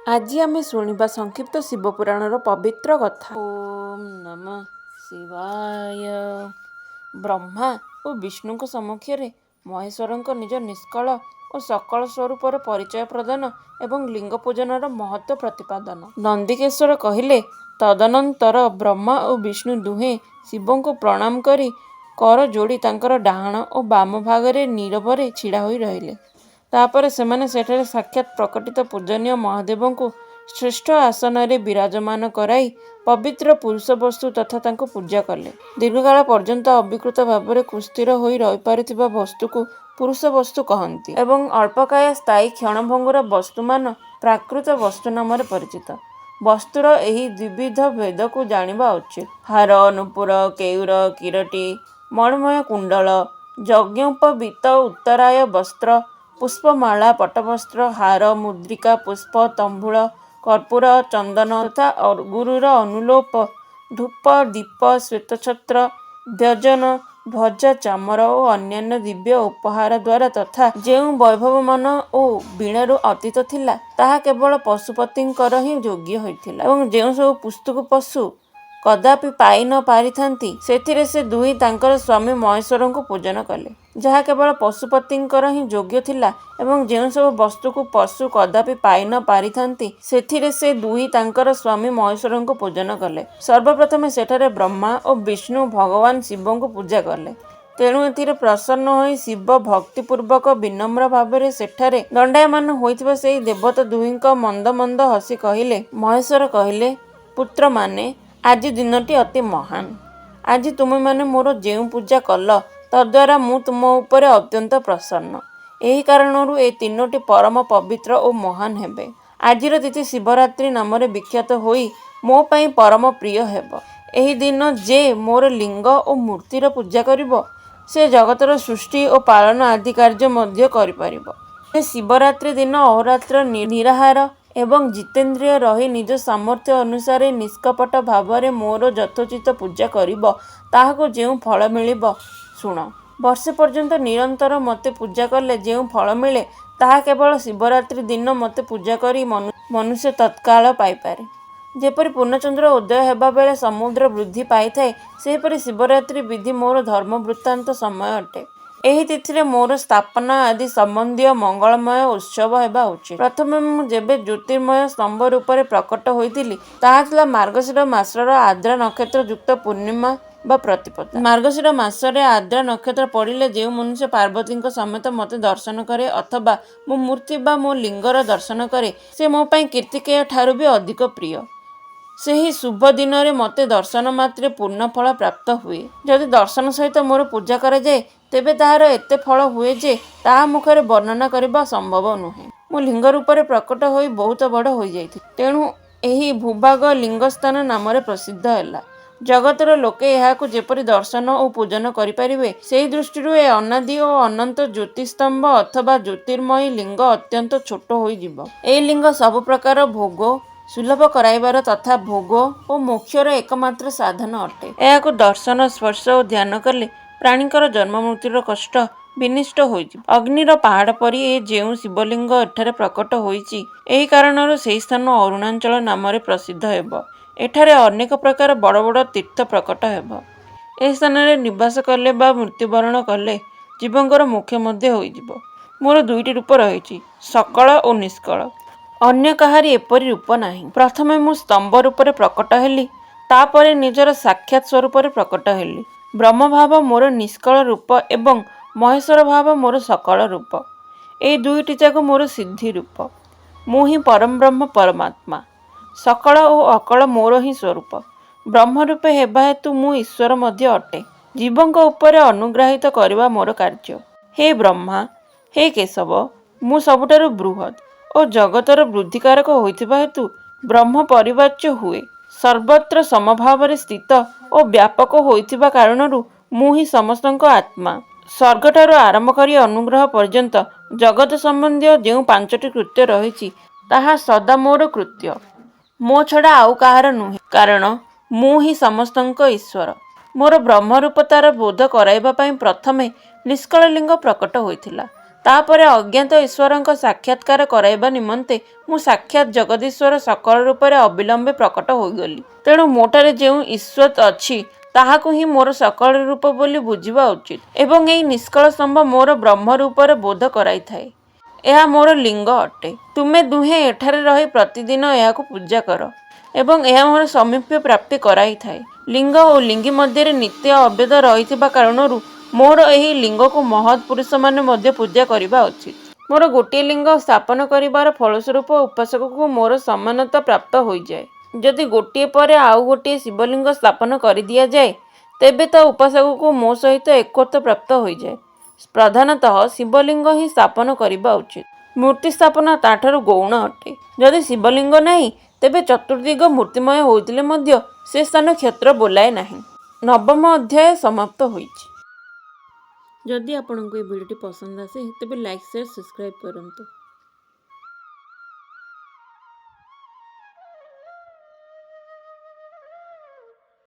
ଆଜି ଆମେ ଶୁଣିବା ସଂକ୍ଷିପ୍ତ ଶିବପୁରାଣର ପବିତ୍ର କଥା। ଓମ୍ ନମଃ ଶିବାୟ। ବ୍ରହ୍ମା ଓ ବିଷ୍ଣୁଙ୍କ ସମକ୍ଷରେ ମହେଶ୍ୱରଙ୍କ ନିଜ ନିଷ୍କଳ ଓ ସକଳ ସ୍ୱରୂପର ପରିଚୟ ପ୍ରଦାନ ଏବଂ ଲିଙ୍ଗ ପୂଜନର ମହତ୍ତ୍ୱ ପ୍ରତିପାଦନ। ନନ୍ଦିକେଶ୍ୱର କହିଲେ, ତଦନନ୍ତର ବ୍ରହ୍ମା ଓ ବିଷ୍ଣୁ ଦୁହେଁ ଶିବଙ୍କୁ ପ୍ରଣାମ କରି କର ଯୋଡ଼ି ତାଙ୍କର ଡାହାଣ ଓ ବାମ ଭାଗରେ ନୀରବରେ ଛିଡ଼ା ହୋଇ ରହିଲେ। ତାପରେ ସେମାନେ ସେଠାରେ ସାକ୍ଷାତ ପ୍ରକଟିତ ପୂଜନୀୟ ମହାଦେବଙ୍କୁ ଶ୍ରେଷ୍ଠ ଆସନରେ ବିରାଜମାନ କରାଇ ପବିତ୍ର ପୁରୁଷ ବସ୍ତୁ ତଥା ତାଙ୍କୁ ପୂଜା କଲେ। ଦୀର୍ଘକାଳ ପର୍ଯ୍ୟନ୍ତ ଅବିକୃତ ଭାବରେ କୁସ୍ଥିର ହୋଇ ରହିପାରୁଥିବା ବସ୍ତୁକୁ ପୁରୁଷ ବସ୍ତୁ କହନ୍ତି ଏବଂ ଅଳ୍ପକାୟ ସ୍ଥାୟୀ କ୍ଷଣଭଙ୍ଗୁର ବସ୍ତୁମାନ ପ୍ରାକୃତ ବସ୍ତୁ ନାମରେ ପରିଚିତ। ବସ୍ତୁର ଏହି ଦ୍ୱିବିଧ ଭେଦକୁ ଜାଣିବା ଉଚିତ। ହାର, ନୂପୁର, କେୟୁର, କିରୀଟ, ମଣିମୟ କୁଣ୍ଡଳ, ଯଜ୍ଞୋପବୀତ, ଉତ୍ତରାୟ ବସ୍ତ୍ର, ପୁଷ୍ପମାଳା, ପଟ୍ଟବସ୍ତ୍ର, ହାର, ମୁଦ୍ରିକା, ପୁଷ୍ପ, ତମ୍ବୁଳ, କର୍ପୂର, ଚନ୍ଦନ ତଥା ଅଗୁରୁର ଅନୁଲେପ, ଧୂପ, ଦୀପ, ଶ୍ୱେତଛତ୍ର, ବ୍ୟଜନ, ଧ୍ୱଜା, ଚାମର ଓ ଅନ୍ୟାନ୍ୟ ଦିବ୍ୟ ଉପହାର ଦ୍ୱାରା ତଥା ଯେଉଁ ବୈଭବମାନ ଓ ବୀଣାରୁ ଅତୀତ ଥିଲା, ତାହା କେବଳ ପଶୁପତିଙ୍କର ହିଁ ଯୋଗ୍ୟ ହୋଇଥିଲା ଏବଂ ଯେଉଁ ସବୁ ପୁସ୍ତକ ପଶୁ କଦାପି ପାଇ ନ ପାରିଥାନ୍ତି, ସେଥିରେ ସେ ଦୁହେଁ ତାଙ୍କର ସ୍ୱାମୀ ମହେଶ୍ୱରଙ୍କୁ ପୂଜନ କଲେ। ଯାହା କେବଳ ପଶୁପତିଙ୍କର ହିଁ ଯୋଗ୍ୟ ଥିଲା ଏବଂ ଯେଉଁ ସବୁ ବସ୍ତୁକୁ ପଶୁ କଦାପି ପାଇ ନ ପାରିଥାନ୍ତି, ସେଥିରେ ସେ ଦୁହେଁ ତାଙ୍କର ସ୍ୱାମୀ ମହେଶ୍ୱରଙ୍କୁ ପୂଜନ କଲେ। ସର୍ବପ୍ରଥମେ ସେଠାରେ ବ୍ରହ୍ମା ଓ ବିଷ୍ଣୁ ଭଗବାନ ଶିବଙ୍କୁ ପୂଜା କଲେ। ତେଣୁ ଏଥିରେ ପ୍ରସନ୍ନ ହୋଇ ଶିବ ଭକ୍ତିପୂର୍ବକ ବିନମ୍ର ଭାବରେ ସେଠାରେ ଦଣ୍ଡାୟମାନ ହୋଇଥିବା ସେହି ଦେବତା ଦୁହିଁଙ୍କ ମନ୍ଦ ମନ୍ଦ ହସି କହିଲେ, ମହେଶ୍ୱର କହିଲେ, ପୁତ୍ରମାନେ, ଆଜି ଦିନଟି ଅତି ମହାନ। ଆଜି ତୁମେମାନେ ମୋର ଯେଉଁ ପୂଜା କଲ, ତଦ୍ୱାରା ମୁଁ ତୁମ ଉପରେ ଅତ୍ୟନ୍ତ ପ୍ରସନ୍ନ। ଏହି କାରଣରୁ ଏ ତିନୋଟି ପରମ ପବିତ୍ର ଓ ମହାନ ହେବେ। ଆଜିର ତିଥି ଶିବରାତ୍ରି ନାମରେ ବିଖ୍ୟାତ ହୋଇ ମୋ ପାଇଁ ପରମ ପ୍ରିୟ ହେବ। ଏହି ଦିନ ଯେ ମୋର ଲିଙ୍ଗ ଓ ମୂର୍ତ୍ତିର ପୂଜା କରିବ, ସେ ଜଗତର ସୃଷ୍ଟି ଓ ପାଳନ ଆଦି କାର୍ଯ୍ୟ ମଧ୍ୟ କରିପାରିବ। ଯେ ଶିବରାତ୍ରି ଦିନ ଅହୋରାତ୍ର ନିରାହାର ଏବଂ ଜିତେନ୍ଦ୍ରିୟ ରହି ନିଜ ସାମର୍ଥ୍ୟ ଅନୁସାରେ ନିଷ୍କପଟ ଭାବରେ ମୋର ଯଥୋଚିତ ପୂଜା କରିବ, ତାହାକୁ ଯେଉଁ ଫଳ ମିଳିବ, ଶୁଣ। ବର୍ଷେ ପର୍ଯ୍ୟନ୍ତ ନିରନ୍ତର ମୋତେ ପୂଜା କଲେ ଯେଉଁ ଫଳ ମିଳେ, ତାହା କେବଳ ଶିବରାତ୍ରି ଦିନ ମୋତେ ପୂଜା କରି ମନୁଷ୍ୟ ତତ୍କାଳ ପାଇପାରେ। ଯେପରି ପୂର୍ଣ୍ଣଚନ୍ଦ୍ର ଉଦୟ ହେବା ବେଳେ ସମୁଦ୍ର ବୃଦ୍ଧି ପାଇଥାଏ, ସେହିପରି ଶିବରାତ୍ରି ବିଧି ମୋର ଧର୍ମ ବୃତ୍ତାନ୍ତ ସମୟ ଅଟେ। ଏହି ତିଥିରେ ମୋର ସ୍ଥାପନା ଆଦି ସମ୍ବନ୍ଧୀୟ ମଙ୍ଗଳମୟ ଉତ୍ସବ ହେବା ଉଚିତ। ପ୍ରଥମେ ମୁଁ ଯେବେ ଜ୍ୟୋତିର୍ମୟ ସ୍ତମ୍ଭ ରୂପରେ ପ୍ରକଟ ହୋଇଥିଲି, ତାହା ଥିଲା ମାର୍ଗଶିର ମାସର ଆର୍ଦ୍ରା ନକ୍ଷତ୍ର ଯୁକ୍ତ ପୂର୍ଣ୍ଣିମା ବା ପ୍ରତିପଦା। ମାର୍ଗଶିର ମାସରେ ଆର୍ଦ୍ରା ନକ୍ଷତ୍ର ପଡ଼ିଲେ ଯେଉଁ ମନୁଷ୍ୟ ପାର୍ବତୀଙ୍କ ସମେତ ମୋତେ ଦର୍ଶନ କରେ ଅଥବା ମୋ ମୂର୍ତ୍ତି ବା ମୋ ଲିଙ୍ଗର ଦର୍ଶନ କରେ, ସେ ମୋ ପାଇଁ କାର୍ତ୍ତିକେୟ ଠାରୁ ବି ଅଧିକ ପ୍ରିୟ। ସେହି ଶୁଭ ଦିନରେ ମୋତେ ଦର୍ଶନ ମାତ୍ରେ ପୂର୍ଣ୍ଣ ଫଳ ପ୍ରାପ୍ତ ହୁଏ। ଯଦି ଦର୍ଶନ ସହିତ ମୋର ପୂଜା କରାଯାଏ, ତେବେ ତାହାର ଏତେ ଫଳ ହୁଏ ଯେ ତାହା ମୁଖରେ ବର୍ଣ୍ଣନା କରିବା ସମ୍ଭବ ନୁହେଁ। ମୁଁ ଲିଙ୍ଗ ରୂପରେ ପ୍ରକଟ ହୋଇ ବହୁତ ବଡ଼ ହୋଇଯାଇଥିଲି। ତେଣୁ ଏହି ଭୂଭାଗ ଲିଙ୍ଗସ୍ଥାନ ନାମରେ ପ୍ରସିଦ୍ଧ ହେଲା। ଜଗତର ଲୋକେ ଏହାକୁ ଯେପରି ଦର୍ଶନ ଓ ପୂଜନ କରିପାରିବେ, ସେହି ଦୃଷ୍ଟିରୁ ଏ ଅନାଦି ଓ ଅନନ୍ତ ଜ୍ୟୋତିସ୍ତମ୍ଭ ଅଥବା ଜ୍ୟୋତିର୍ମୟୀ ଲିଙ୍ଗ ଅତ୍ୟନ୍ତ ଛୋଟ ହୋଇଯିବ। ଏହି ଲିଙ୍ଗ ସବୁ ପ୍ରକାର ଭୋଗ ସୁଲଭ କରାଇବାର ତଥା ଭୋଗ ଓ ମୋକ୍ଷର ଏକମାତ୍ର ସାଧନ ଅଟେ। ଏହାକୁ ଦର୍ଶନ, ସ୍ପର୍ଶ ଓ ଧ୍ୟାନ କଲେ ପ୍ରାଣୀଙ୍କର ଜନ୍ମ ମୃତ୍ୟୁର କଷ୍ଟ ବିନିଷ୍ଟ ହୋଇଯିବ। ଅଗ୍ନିର ପାହାଡ଼ ପରି ଏ ଯେଉଁ ଶିବଲିଙ୍ଗ ଏଠାରେ ପ୍ରକଟ ହୋଇଛି, ଏହି କାରଣରୁ ସେହି ସ୍ଥାନ ଅରୁଣାଚଳ ନାମରେ ପ୍ରସିଦ୍ଧ ହେବ। ଏଠାରେ ଅନେକ ପ୍ରକାର ବଡ଼ ବଡ଼ ତୀର୍ଥ ପ୍ରକଟ ହେବ। ଏହି ସ୍ଥାନରେ ନିବାସ କଲେ ବା ମୃତ୍ୟୁବରଣ କଲେ ଜୀବଙ୍କର ମୋକ୍ଷ ମଧ୍ୟ ହୋଇଯିବ। ମୋର ଦୁଇଟି ରୂପ ରହିଛି, ସକଳ ଓ ନିଷ୍କଳ। ଅନ୍ୟ କାହାରି ଏପରି ରୂପ ନାହିଁ। ପ୍ରଥମେ ମୁଁ ସ୍ତମ୍ଭ ରୂପରେ ପ୍ରକଟ ହେଲି, ତାପରେ ନିଜର ସାକ୍ଷାତ ସ୍ୱରୂପରେ ପ୍ରକଟ ହେଲି। ବ୍ରହ୍ମଭାବ ମୋର ନିଷ୍କଳ ରୂପ ଏବଂ ମହେଶ୍ୱର ଭାବ ମୋର ସକଳ ରୂପ। ଏହି ଦୁଇଟି ଯାକ ମୋର ସିଦ୍ଧି ରୂପ। ମୁଁ ହିଁ ପରମବ୍ରହ୍ମ ପରମାତ୍ମା। ସକଳ ଓ ଅକଳ ମୋର ହିଁ ସ୍ୱରୂପ। ବ୍ରହ୍ମ ରୂପେ ହେବା ହେତୁ ମୁଁ ଈଶ୍ୱର ମଧ୍ୟ ଅଟେ। ଜୀବଙ୍କ ଉପରେ ଅନୁଗ୍ରହିତ କରିବା ମୋର କାର୍ଯ୍ୟ। ହେ ବ୍ରହ୍ମା, ହେ କେଶବ, ମୁଁ ସବୁଠାରୁ ବୃହତ୍ ଓ ଜଗତର ବୃଦ୍ଧିକାରକ ହୋଇଥିବା ହେତୁ ବ୍ରହ୍ମ ପରିବାଚ୍ୟ ହୁଏ। ସର୍ବତ୍ର ସମଭାବରେ ସ୍ଥିତ ଓ ବ୍ୟାପକ ହୋଇଥିବା କାରଣରୁ ମୁଁ ହିଁ ସମସ୍ତଙ୍କ ଆତ୍ମା। ସର୍ଗଠାରୁ ଆରମ୍ଭ କରି ଅନୁଗ୍ରହ ପର୍ଯ୍ୟନ୍ତ ଜଗତ ସମ୍ବନ୍ଧୀୟ ଯେଉଁ ପାଞ୍ଚଟି କୃତ୍ୟ ରହିଛି, ତାହା ସଦା ମୋର କୃତ୍ୟ। ମୋ ଛଡ଼ା ଆଉ କାହାର ନୁହେଁ, କାରଣ ମୁଁ ହିଁ ସମସ୍ତଙ୍କ ଈଶ୍ୱର। ମୋର ବ୍ରହ୍ମରୂପତାର ବୋଧ କରାଇବା ପାଇଁ ପ୍ରଥମେ ନିଷ୍କଳ ଲିଙ୍ଗ ପ୍ରକଟ ହୋଇଥିଲା। ତାପରେ ଅଜ୍ଞାତ ଈଶ୍ୱରଙ୍କ ସାକ୍ଷାତକାର କରାଇବା ନିମନ୍ତେ ମୁଁ ସାକ୍ଷାତ ଜଗଦୀଶ୍ୱର ସକଳ ରୂପରେ ଅବିଳମ୍ବେ ପ୍ରକଟ ହୋଇଗଲି। ତେଣୁ ମୋଠାରେ ଯେଉଁ ଈଶ୍ୱତ ଅଛି, ତାହାକୁ ହିଁ ମୋର ସକଳ ରୂପ ବୋଲି ବୁଝିବା ଉଚିତ ଏବଂ ଏହି ନିଷ୍କଳ ସ୍ତମ୍ଭ ମୋର ବ୍ରହ୍ମ ରୂପରେ ବୋଧ କରାଇଥାଏ। ଏହା ମୋର ଲିଙ୍ଗ ଅଟେ। ତୁମେ ଦୁହେଁ ଏଠାରେ ରହି ପ୍ରତିଦିନ ଏହାକୁ ପୂଜା କର ଏବଂ ଏହା ମୋର ସାମୀପ୍ୟ ପ୍ରାପ୍ତି କରାଇଥାଏ। ଲିଙ୍ଗ ଓ ଲିଙ୍ଗି ମଧ୍ୟରେ ନିତ୍ୟ ଅଭେଦ ରହିଥିବା କାରଣରୁ ମୋର ଏହି ଲିଙ୍ଗକୁ ମହତ୍ ପୁରୁଷମାନେ ମଧ୍ୟ ପୂଜା କରିବା ଉଚିତ। ମୋର ଗୋଟିଏ ଲିଙ୍ଗ ସ୍ଥାପନ କରିବାର ଫଳସ୍ୱରୂପ ଉପାସକକୁ ମୋର ସମାନତା ପ୍ରାପ୍ତ ହୋଇଯାଏ। ଯଦି ଗୋଟିଏ ପରେ ଆଉ ଗୋଟିଏ ଶିବଲିଙ୍ଗ ସ୍ଥାପନ କରିଦିଆଯାଏ, ତେବେ ତା ଉପାସକକୁ ମୋ ସହିତ ଏକତ୍ୱ ପ୍ରାପ୍ତ ହୋଇଯାଏ। ପ୍ରଧାନତଃ ଶିବଲିଙ୍ଗ ହିଁ ସ୍ଥାପନ କରିବା ଉଚିତ। ମୂର୍ତ୍ତି ସ୍ଥାପନ ତାଠାରୁ ଗୌଣ ଅଟେ। ଯଦି ଶିବଲିଙ୍ଗ ନାହିଁ, ତେବେ ଚତୁର୍ଦିଗ ମୂର୍ତ୍ତିମୟ ହୋଇଥିଲେ ମଧ୍ୟ ସେ ସ୍ଥାନ କ୍ଷେତ୍ର ବୋଲାଏ ନାହିଁ। ନବମ ଅଧ୍ୟାୟ ସମାପ୍ତ ହୋଇଛି। ଯଦି ଆପଣଙ୍କୁ ଏ ଭିଡ଼ିଓଟି ପସନ୍ଦ ଆସେ, ତେବେ ଲାଇକ୍, ସେୟାର, ସବସ୍କ୍ରାଇବ୍ କରନ୍ତୁ।